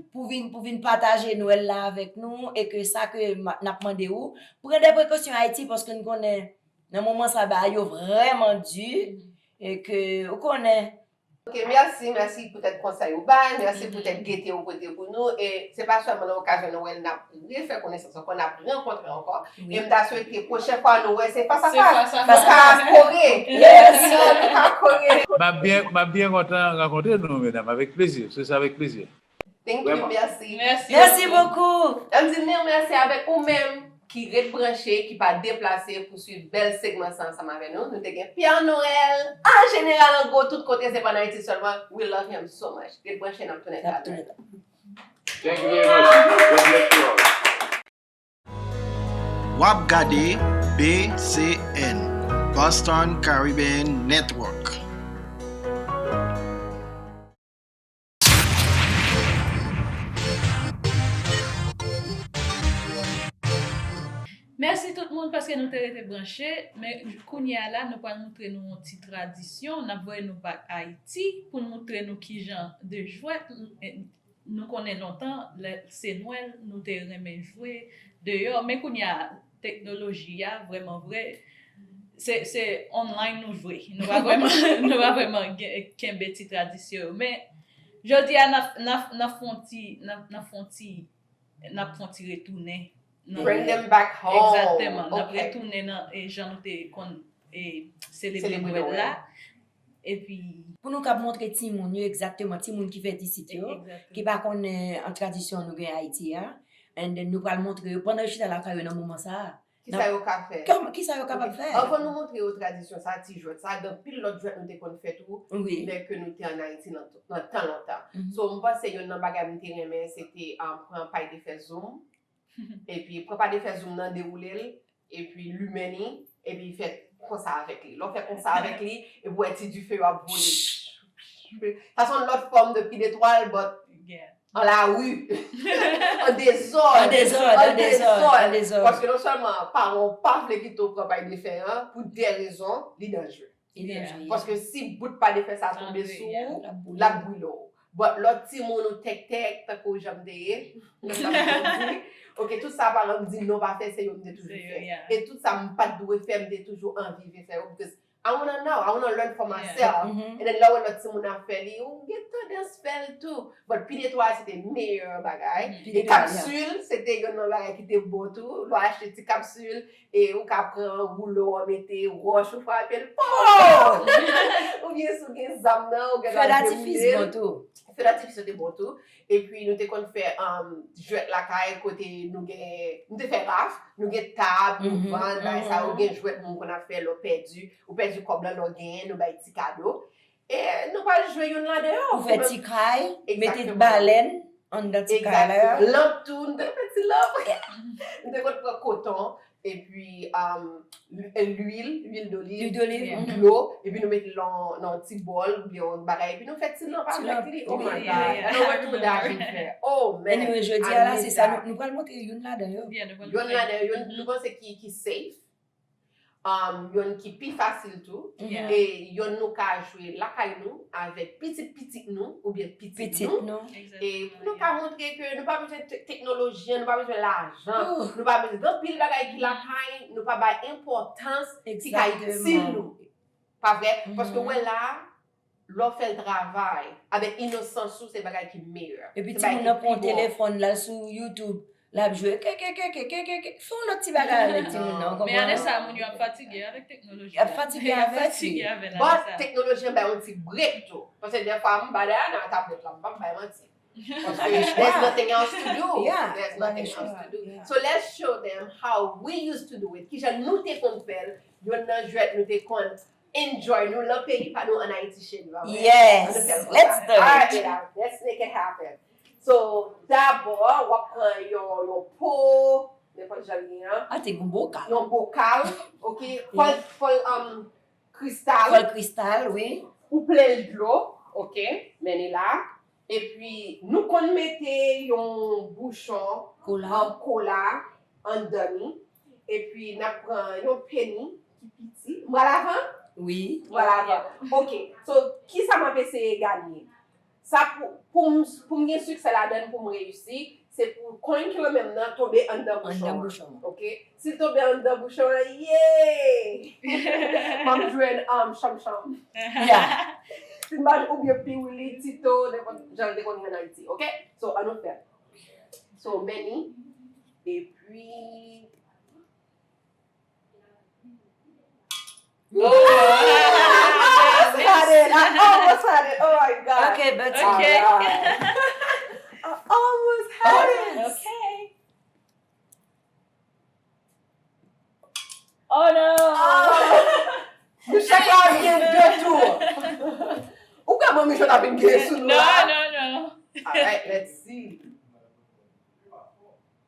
pou vin, pou vin pataje Nwèl la avèk nou, e ke sa ke m a, n ap mande w, pran de prekosyon Ayiti, paske n konnen nan moman sa bagay yo vrèman di, e ke, ou konnen. Ok, mèsi, mèsi poutèt konsèy ou bay, mèsi poutèt gete ou pote pou nou, e se pa sèlman nan okazyon Nwèl n ap refè konesans ankò, n ap rankontre ankò. E m ta swete pwochen fwa nou wè se fas a fas. Nou ka kore. Yes. Nou ka kore. M ap byen, m ap byen kontan rankontre nou, medam, avèk plezi. Se sa, avèk plezi. Thank you, mèsi. Mèsi bokou. N ap di mil mèsi avèk ou menm ki ret branche, ki pa deplase pou swiv bèl segman sa ansanm avè nou. Nou te gen Pierre Noël, an jeneral, an gwo, tout kote, se pa nan Ayiti sèlman. We love him so much. Ret branche, n ap tounen talè. Thank you very much. God bless you all. W ap gade B C N, Boston Caribbean Network. Mèsi tout moun paske nou te rete branche, men kounye a la, nou pral moutre nou yon ti tradisyon, n ap voye nou bak Ayiti pou n moutre nou kijan de jwèt, eh, nou konnen lontan, lè se Nwèl, nou te renmen jwe deyò, men kounye a, teknoloji a, vrèman vre, se, se online nou jwe. Nou pa vrèman, nou pa vrèman gen, kenbe ti tradisyon yo. Men, jodi a, n ap, n ap, n ap fè yon ti, n ap, n ap fè yon ti, n ap fè yon ti retounen nan Bring them back home. Egzakteman. N ap retounen nan, e, jan nou te konn, e, selebre Nwèl la. Epi pou nou kab montre timoun yo, egzakteman, timoun ki fèt isit yo, ki pa konnen, eh, an tradisyon nou gen Ayiti a, and then nou pral montre yo pandan yo chita lakay yo nan moman sa a. Kisa yo ka fè? Kisa yo kapab fè? Anvan nou montre yo tradisyon sa, ti jwèt sa, gen anpil lòt jwèt nou te konn fè tou, lè ke nou te ann Ayiti nan, nan tan lontan. So, m panse youn nan bagay m te renmen, se te, um, pran pay de fè zoum, epi pran pay de fè zoum nan, dewoule l, epi limen li, epi fè konsa avèk li. Lè w fè konsa avèk li, epi w wè ti dife yo ap vole. Sa se yon lòt fòm de pi detwal, but an lari. An dezòd. An dezòd, an dezòd, an dezòd. Paske non sèlman paran w pa vle kite w pran pay de fè an, pou de rezon, li danjere. Li danjere. Paske si bout pay de fè sa tonbe sou ou, l ap brile w. But lòt timoun ou tèktèk, tankou jan m te ye, nan sa m te di, ok, tout sa paran m di non pa fè, se yo m te toujou fè. E tout sa m pa t dwe fè, m te toujou anvi vin fè yo, because I wanna know, I wanna learn for myself. And then lè w wè lòt timoun ap fè li, ou gen tandans fè l tou. But pi netwaye se te meyè bagay. E kapsil, se te youn nan bagay ki te bon tou. Lè w achte ti kapsil, e ou ka pran woulo an, mete wòch, ou frape l, po! Oubyen si w gen zam nan, ou gen dwa boule l. Feu d'artifice bon tou. Feu d'artifice yo te bon tou. Epi nou te konn fè, um, jwèt lakay kote nou gen, nou te fè raf, nou gen tab, nou vann, bagay sa yo, gen jwèt moun konn ap fè lè w pèdi, ou pèdi kòb lan, lè w genyen, nou bay ti kado. E nou pral jwe youn ladan yo. Ou fè ti kay, mete balèn anndan ti kay la. Egzakteman. Lanp tou, nou te fè ti lanp. Nou te konn pran koton, epi, um, lwil, lwil doliv, dlo, epi nou mete l nan, nan yon ti bòl oubyen yon bagay, epi nou fè ti lanp avèk li. Oh my God. Nou wè tout moun ta vin fè. Oh man. Anyway, jodi a la, se sa nou, nou pral montre youn ladan yo. Youn ladan yo, youn nou panse ki, ki safe. Um, youn ki pi fasil tou, e youn nou ka jwe lakay nou avèk pitit pitit nou oubyen pitit nou. E nou ka montre ke nou pa bezwen te-, teknoloji an, nou pa bezwen lajan, nou pa bezwen, gen anpil bagay ki lakay, nou pa bay enpòtans, ki ka itil nou. Pa vre? Paske w wè la, lè w fè l travay avèk inosans ou, se bagay ki meyè. Epi timoun nan pran yon telefòn, l al sou YouTube, L ap jwe ke, ke, ke, ke, ke, ke, ke. Fè yon lòt ti bagay avèk timoun nan, w konprann? Men ane sa, moun yo ap fatige avèk teknoloji. Y ap fatige avèk li. But teknoloji an bay yon ti break tou. Paske dèfwa, m ba dèyè nan tablèt la, m p ap bay manti. Paske there's nothing else to do. Yeah, there's nothing else to do. So let's show them how we used to do it. Kijan nou te konn fè l, youn nan jwèt nou te konn enjoy nou lan peyi pa nou an Ayiti, cheri, pa vre? Yes, let's do it. Alright, mesdames, let's make it happen. So, dabò, w ap pran yon, yon po, nenpòt jan li ye an. I think yon bokal. Yon bokal, ok? Fò l, fò l, um, kristal. Fò l kristal, wi. Ou plen l dlo, ok? Men li la. Epi, nou konn mete yon bouchon, kola, um, kola anndan li. Epi, n ap pran yon peni ki piti. M pral avan? Wi. M pral avan. Ok. So, kisa m ap eseye gade? Sa pou, pou m, pou m gen siksè ladan l, pou m reyisi, se pou konn ki renmen m nan tonbe anndan bouchon an. Anndan bouchon an. Ok? Si l tonbe anndan bouchon an, yay! M ap jwenn, um, chanm chanm. Yeah. Si m pa oubyen piwili, tito, nenpòt jan l te konn ye an Ayiti. Ok? So, ann nou fè. So, men li. Epi, Oh, I almost had it. I almost had it. Oh my God. Okay, Betty. Okay. All right. I almost had it. Okay. Oh no. Ah. Michel la gen de tou. Ou ka ban Michel la vin gen sou nou la? No, no, no. All right, let's see.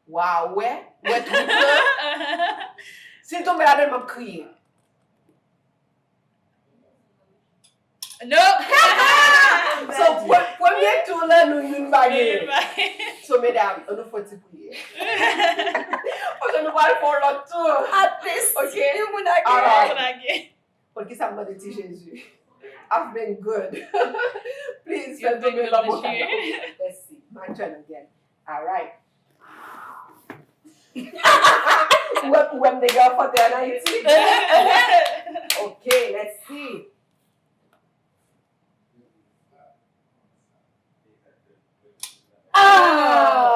Waw, wè, wè trip lan. Si l tonbe ladan l, m ap kriye. No. So, pre-, premye tou la, nou youn pa genyen. So, medam, ann nou fè yon ti priyè. Paske nou pral fè yon lòt tou. At least, ok? Yon moun a genyen. Alright. Pou kisa m mande ti Jezi? I've been good. Please, fè l tonbe nan bokal la. Let's see. My turn again. Alright. Ou wè, ou wè m te gen anfante an Ayiti? Ok, let's see. Ah!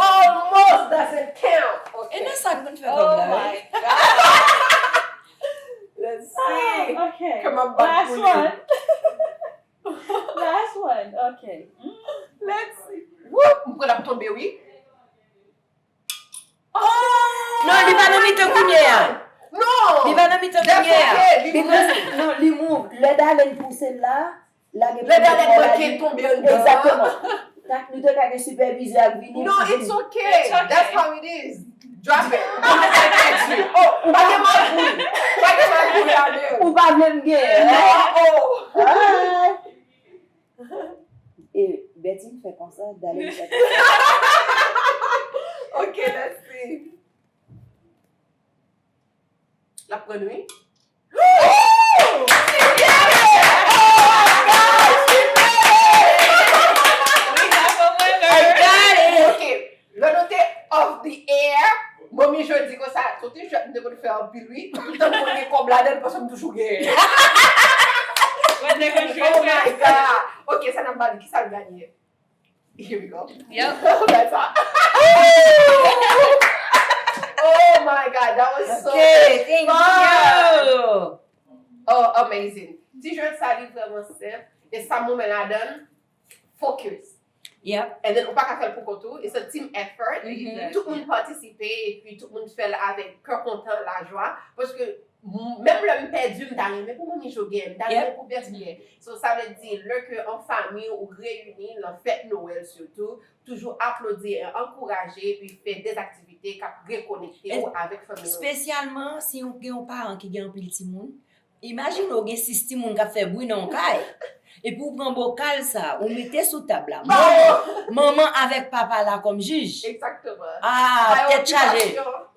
Almost doesn't count. Ok. E nan sa k vin fè kòb la, wi. Let's see. Ah, ok. Kè m ap bat pou li. Last one. Last one. Ok. Let's see. Whoop! M kwè l ap tonbe, wi. Oh! Non, li pa nan mitan kounye a. Non! Li pa nan mitan kounye a. That's okay. Li move. Non, li move. Lè Dalèn pouse l la, lage pye l la, lage tonbe anndan. Exactement. Tak, nou te ka gen sipèvizè ak vini. No, it's okay. It's okay. That's how it is. Drop it. Ou pa gen mal pou li. Pa gen mal pou li, ade. Ou pa vle m gen. Non, oh. Ay. E Betty fè konsa, Dalèn fè konsa. Ok, let's see. L ap pran, wi. Oh! She did it! Oh my God, she did it! We got a winner! I got it! Ok, lè nou te off the air, Manmi Jodi konsa, se yon ti jwèt m te konn fè anpil, wi. Tout tan m konn gen kòb ladan l, paske m toujou genyen. Mwen te konn jwe. Oh my God! Ok, sa n ap ba li, kisa l genyen? Here we go. Yep. That's all. Oh my God, that was so much fun. Okay, thank you. Oh, amazing. Ti jwèt sa li vrèman senp. E sa m renmen ladan l, focus. Yep. And then ou pa ka fè l pou kont ou. It's a team effort. Tout moun patisipe epi tout moun fè l avèk kè kontan, lajwa. Paske m-, menm lè m pèdi, m ta renmen pou Manmi Jo genyen, m ta renmen pou Betty genyen. So, sa vle di, lè ke an fanmi ou reyini, nan fèt Nwèl sitou, toujou aplodi e ankouraje, epi fè de aktivite k ap rekonekte w avèk fanmi w. Espesyalman si w gen yon paran ki gen anpil timoun. Imajine w gen sis timoun k ap fè bri nan yon kay. Epi w pran bokal sa, ou mete sou tab la. Manman, manman avèk papa la kòm jij. Exactement. Ah, tèt chaje.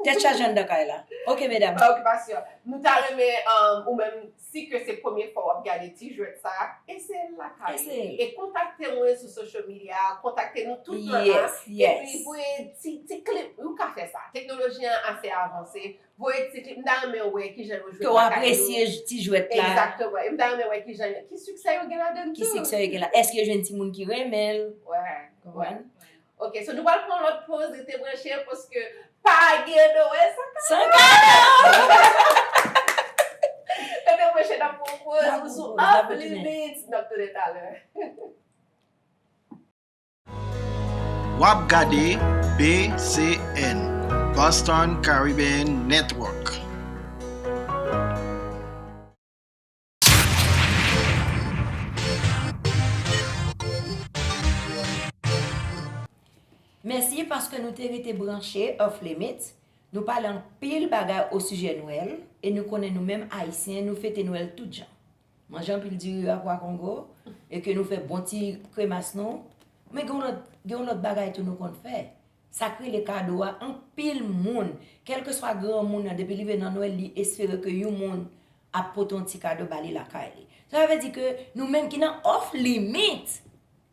Tèt chaje anndan kay la. Ok, medam. Pa okipasyon. Nou ta renmen, um, ou menm, si ke se premye fwa w ap gade ti jwèt sa, eseye l lakay ou. Eseye. E kontakte mwen sou social media, kontakte nou tout nan la. Yes, yes. Epi voye ti, ti klip, ou ka fè sa. Teknoloji an ase avanse. Voye ti klip, m ta renmen wè kijan yo jwe lakay yo. Ke w apresye ti jwèt la. Exactement. E m ta renmen wè kijan, ki siksè yo gen ladan l tou. Ki siksè yo gen la. Èske yo jwenn timoun ki renmen l? Wè. Konprann? Ok, so nou pral pran lòt poz, rete branche, paske pa gen Noël san kado. San kado! Rete branche, n ap pran yon poz, nou sou Off Limits, n ap tounen talè. W ap gade B C N, Boston Caribbean Network. Mèsi paske nou te rete branche Off Limits. Nou pale anpil bagay osijè Nwèl e nou konnen nou menm Ayisyen nou fete Nwèl tout jan. Manje anpil diri a pwa kongo e ke nou fè bon ti kremas nou. Men gen yon lòt, gen yon lòt bagay tou nou konn fè. Sa k rele kado a, anpil moun, kèlkeswa granmoun nan, depi li rive nan Nwèl, li espere ke yon moun ap pote yon ti kado ba li lakay li. Sa vle di ke nou menm ki nan Off Limits,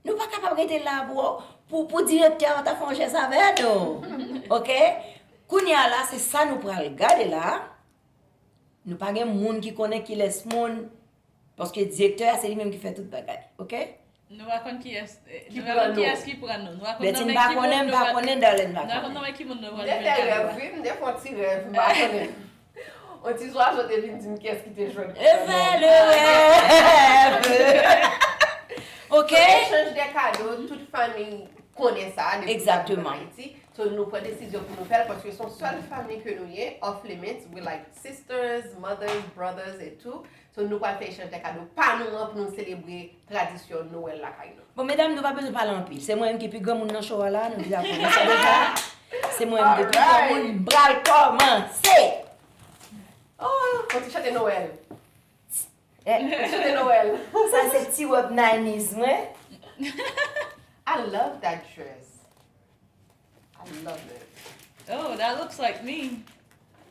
nou pa kapab rete la pou, pou, pou direktè a ta fè yon jès avè nou. Ok? Kounye a la, se sa nou pral gade la. Nou pa gen moun ki konnen kilès moun, paske direktè a se li menm ki fè tout bagay. Ok? Nou pa konn kiyès, nou pa konn kiyès ki pran nou. Nou pa konn Betty, m pa konnen, m pa konnen, Darlene, m pa konnen. Nou pa konn nonmen ki moun nou pral jwenn. M te fè rèv, wi, m te fè yon ti rèv, m pa konnen. Yon ti zwazo te vin di m kiyès ki te jwenn. E fè le rèv! Ok? Echanj de kado, tout fanmi konnen sa depi nou Ayiti. So nou pran desizyon pou nou fè l paske se yon sèl fanmi ke nou ye, Off Limits, we like sisters, mothers, brothers et tout. So nou pral fè echanj de kado pa nou an pou nou selebre tradisyon Nwèl lakay nou. Bon, medam, nou pa bezwen pale anpil. Se mwen menm ki pi granmoun nan show a la, nou deja konnen sa deja. Se mwen menm ki pi granmoun, m pral kòmanse! Oh, yon ti chante Nwèl. Eh, Yon ti chante Nwèl. Sa se ti wòb nineties mwen. I love that dress. I love it. Oh, that looks like me.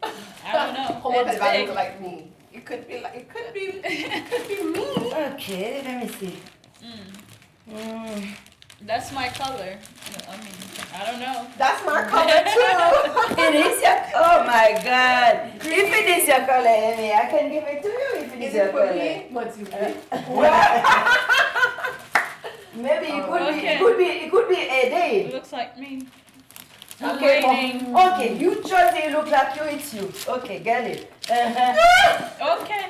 I don't know. Comment It's that big. Look like me? It could be like it could be it could be me. Ok, let me see. Mm. Mm. That's my color. I mean, I don't know. That's my color too. It is your, oh my God. If it is your color, Amy, I can give it to you if it is Is your it for color. Me? Mwen di wi. Maybe it could be, Okay. it could be, it could be a day. Looks like me. Okay, Okay, you chose it, look like you, it's you. Okay, get it. Uh-huh. Okay.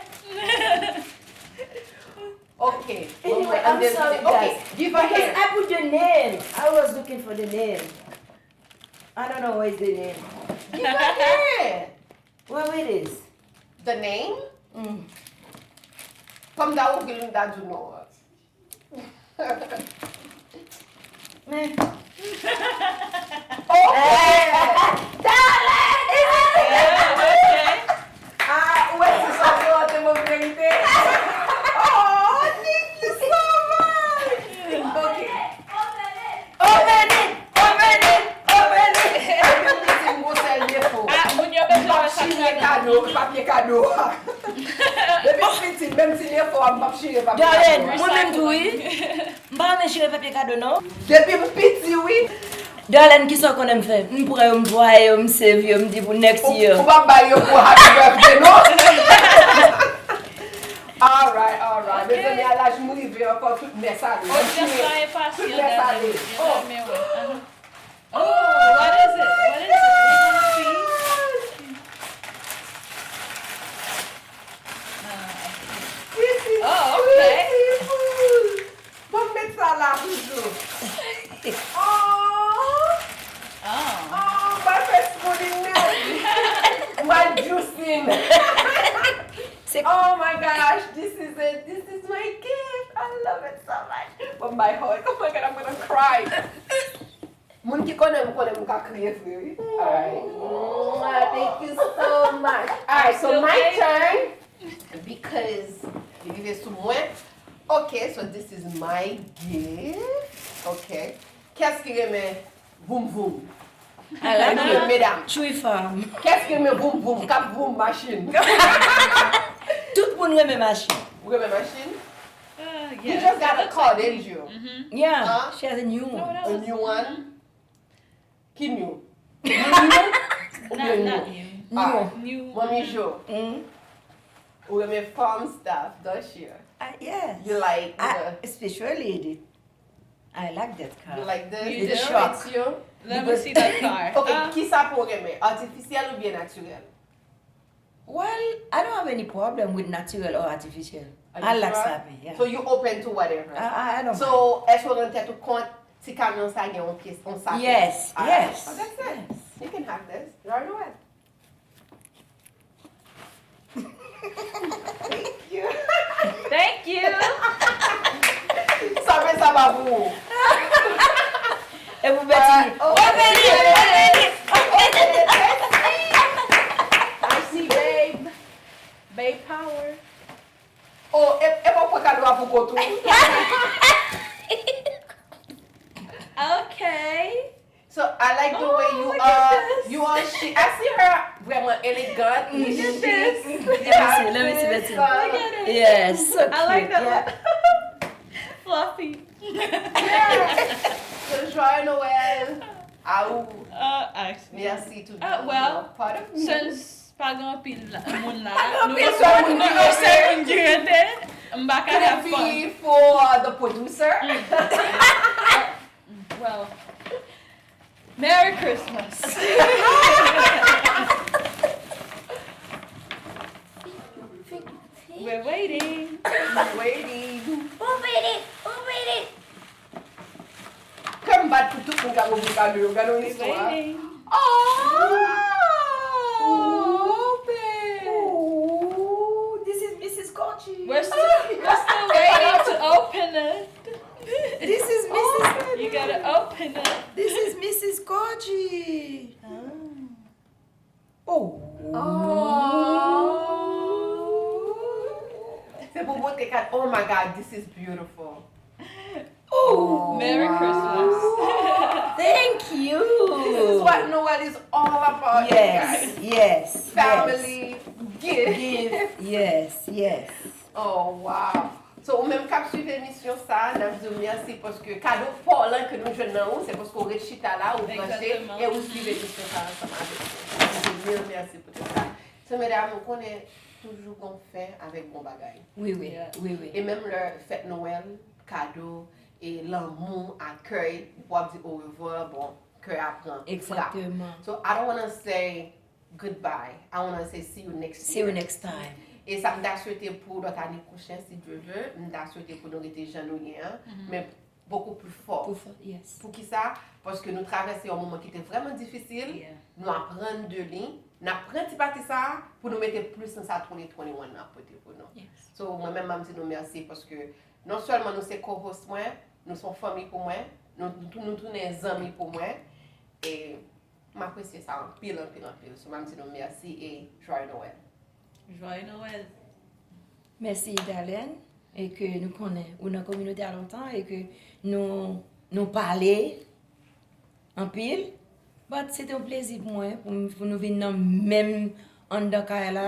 Okay. Anyway, I'm sorry, Okay, guys. Give her Because hair. I put the name. I was looking for the name. I don't know where is the name. Give her hair. Where it is? The name? Mm. Kòm da ouvri l, m ta di w non. Men. Oh! Eh, Darlene! Ah, ou wè ti sòsyon an te move verite? Oh, Niki sovay! Ok. Open it! Open it! Open it! Epi m di m gon sèl defo. Ah, moun yo M bezwen pap wè sa chire k nan kado, papye kado a. Depi m piti, menm ti defo a, m pap chire papye kado Darlene, a. mwen menm tou, wi. M pa renmen chire papye kado, non. Depi m piti, wi. Darlene, kisa w konnen m fè? M pran yo, m vwaye yo, m save yo, m di pou next Ou year. ou pa bay yo pou happy birthday, non? Alright, alright. Mezanmi, a laj m rive ankò, tout mès ale. Odyans la enpasyan, Tout mès ale. Darlene. Yo ta renmen wè. Aha. Oh, what is it? What is it? We wanna see. Ah, This is Oh, okay. beautiful. Bon, m met sa la toujou. Oh, oh. Oh, my first morning night. My juicing. Se Oh my gosh, this is it. This is my gift. I love it so much. But my heart, oh my God, I'm gonna cry. Moun ki konnen m konnen m ka kriye vre, wi. Alright. Mwah, thank you so much. Alright, so my turn. Because li rive sou mwen. Ok, so this is my gift. Ok. Kiyès ki renmen voum voum? I like it. Medam. Chewy Farm. Kiyès ki renmen voum voum? K ap voum machin. Tout moun renmen machin. Ou renmen machin? Uh, You yes, just it got a looks car, like me. Didn't you? Mhm. Yeah, Huh? she has a new No, one. no. A new one? Ki new? Not, not new. Ah, New. New. Manmi Jo, Mm. ou renmen farm stuff, don't you? Uh, yes. You like I, the especially the I like that car. You like this? You The do? truck. Fits you? Let me see that car. Ok, Ah, ki sa pou w renmen? Artificiel oubyen naturel? Well, I don't have any problem with natural or artificial. Are you I like sure? Sabi, yeah. So you open to whatever. I, I, I don't So, èske w rann tèt ou kont ti kamyon sa gen yon pyès, yon sa Yes, pyès? Alright. Yes, Oh, that's nice. Yes. You can have this. J'en ai. Thank you. Thank you. Sa men sa pa pou ou. E pou Betty. Oh, Open it! Open it! Open it. I see, babe. Babe power. Oh, e e pa pran kado a pou kont ou. Okay. So I like the Oh, way you look are. at this. You are chic. I see her vraiment élégante. Look at this. Let me see, let me see, Betty. Look at it. Yes, so cute. I like that. Yeah. Fluffy. Yeah. So joyeux Noël. Au. Uh, actually. Merci to Ah, be well, part of me. Since pa gen anpil la- moun la, nou Anpil sèl moun ki rete. Sèl moun ki rete, m pa ka Could have it fun. Be for the producer? Well, Merry Christmas. We're waiting. Waiting. Open it! Open it! Kè m bat pou tout moun k ap ouvri kado yo. Gade yon We're istwa. waiting. Oh! Ooh, this is Missus Kochi. We're still, we're still waiting to open it. This is Missus You gotta open it. This is Missus Kochi. Oh! Se pou montre kat. Oh my God, this is beautiful. Merry Christmas. Thank you. This is what Noel is all about, you Yes, guys. Yes, Family, gift. Gift, yes, yes. Oh, wow. So, ou menm k ap swiv emisyon sa a, n ap di w mèsi paske kado pa w lan ke nou jwenn nan ou, se paske w ret chita la, ou branche, Exactement. E ou swiv emisyon sa a ansanm avèk nou. N ap di w mil mèsi pou tout sa. Se medam, ou konnen toujou gon fen avèk bon bagay. Wi, wi, Yeah. wi, wi. E menm lè fèt Nwèl, kado, e lanmou, akèy, w ap di orevwa, bon, kè a pran frap. Exactement. So, I don't wanna say goodbye. I wanna say see you next See year. You next time. E sa m ta swete pou lòt ane pwochen, si Dye vle, m ta swete pou nou rete jan nou ye an, men bokou pli fò. Pou fò, yes. Poukisa? Paske nou travèse yon moman ki te vrèman difisil, Yeah. nou aprann de li, n ap pran ti pati sa a pou nou mete plis nan sa twenty twenty-one nan ap pote pou nou. Yes. So, mwen menm, m ap di nou mèsi paske non sèlman nou se co-host mwen, nou se yon fanmi pou mwen, nou, nou, nou tounen zanmi pou mwen, e m apresye sa anpil, anpil, anpil. So, m ap di nou mèsi e Joyeux Noël. Joyeux Noël. Mèsi Idalène, e ke nou konnen ou nan kominote a lontan e ke nou, nou pale anpil. But se te yon plezi pou mwen pou, m- pou nou vin nan menm anndan kay la,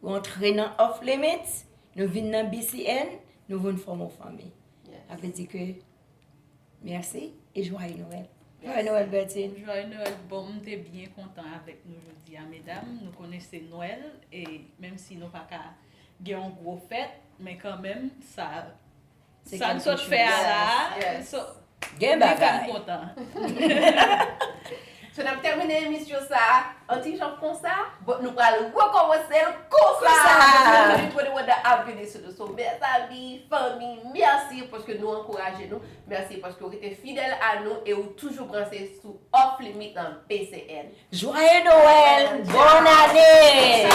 ou antre nan Off Limits, nou vin nan B C N, nou vin fòm yon fanmi. Yes. Sa vle di ke mèsi e Joyeux Noël. Joyeux Noël, Bertine. Joyeux Noël. Bon, m te byen kontan avèk nou jodi a, medam. Nou konnen se Nwèl, e menm si nou pa ka gen yon gwo fèt, men kanmenm, sa, Se sa n kèlke sot fè a la, Yes, yes. so, Gen li fè m bagay. Kontan. So, n ap tèmine emisyon sa a an ti jan konsa, but nou pral rekòmanse l konsa. Konsa. Paske twenty twenty-one nan ap vini sou nou. So, mezanmi, fanmi, mèsi paske nou ankouraje nou. Mèsi paske w rete fidèl a nou e ou toujou branche sou Off Limit nan B C N. Joyeux Noël, bonne année!